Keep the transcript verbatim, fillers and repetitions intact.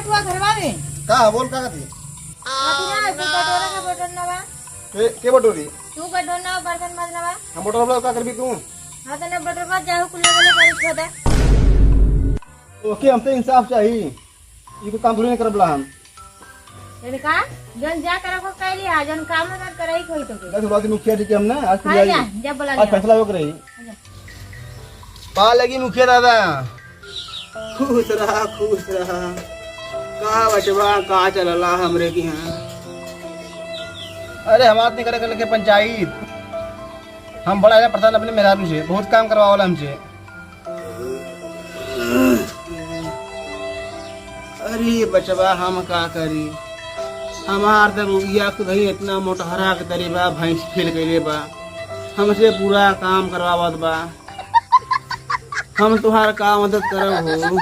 तू आ घरवा में। का बोल, का कहती? अभी ना, तू बटोरा का बटोरना बा। के, के बटोरी? तू बटोरना बा, बर्तन माजना बा। हम बटोरब, का करबी तू? हाँ, तने बटोरबा, जाहू कुल लगले करी छोदा। ओके, हमसे इंसाफ चाही। ई को काम थोड़ी नहीं करबला हम। इनका जौन जा करे को कह लिया, जौन काम ना करे ही कोई तो के। दस बात मुखिया जी के हम ना, आज हाँ, फिर जा, जा बोला आज जा। फैसला हो रही। जा। पा लगी मुखिया दादा। खुश रहा, खुश रहा। का बचवा, का चलला हमरे के यहाँ? अरे, हमार नहीं करे, करे के पंचायत। हम बड़ा है परेशान अपने मेहरारू से, बहुत काम करवावला हमसे। अरे बचवा, हम का करी? हमार तो रुइया खुद ही इतना मोटहरा के तरे बा, भैंस फेल कइले बा, हमसे पूरा काम करवावत बा। हम तोहार का मदद करब हो?